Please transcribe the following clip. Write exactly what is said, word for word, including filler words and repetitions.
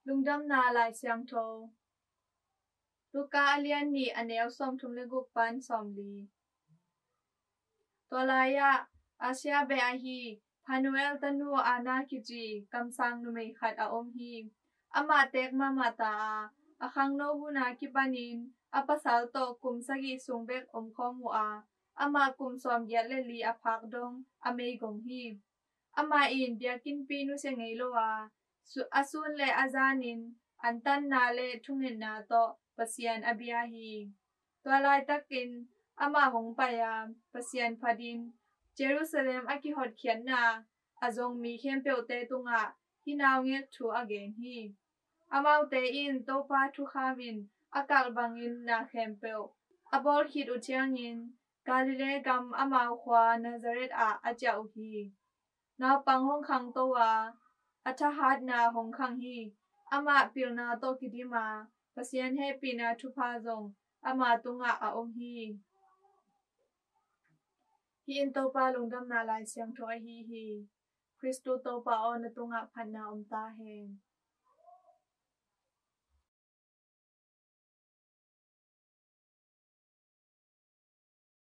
Lungdamna Lai Siangtho. Luka a lian nih, a neu sawmthum le guk pan sawmli. Tua lai-ah Asia beh ahi Phanuel tanu Anna kici kamsang numei khat a om hi. Amah teek mahmah ta a, a khangno huna kipanin a pasal tawh kum sagih sung bek omkhawm uh a, amah kum sawmgiat le li a phak dong a meigong hi. Amah in biakinnpi nusia ngei lo a, su-, a sun le a zanin antanna le thungetna tawh Pasian a bia hi. Tua laitakin amah hong pai a, Pasian phatin Jerusalem a kihotkhiatna a zong mi khempeuhte tungah hih naungek thu a gen hi. Amaute in Topa thukhamin a kalh bangin na khempeuh a bawl khit uh ciangin Galilee gam amau khua Nazareth ah a ciah uh hi. Naupang hong khangto a, a thahatna hong khang hi. Amah pilna tawh kidim a, Pasian hehpihna thupha zong ama tungah a om hi. Hih in Topa Lungdamna Lai Siangtho ahi hi. Khristu Topa aw, na tungah phatna om ta hen.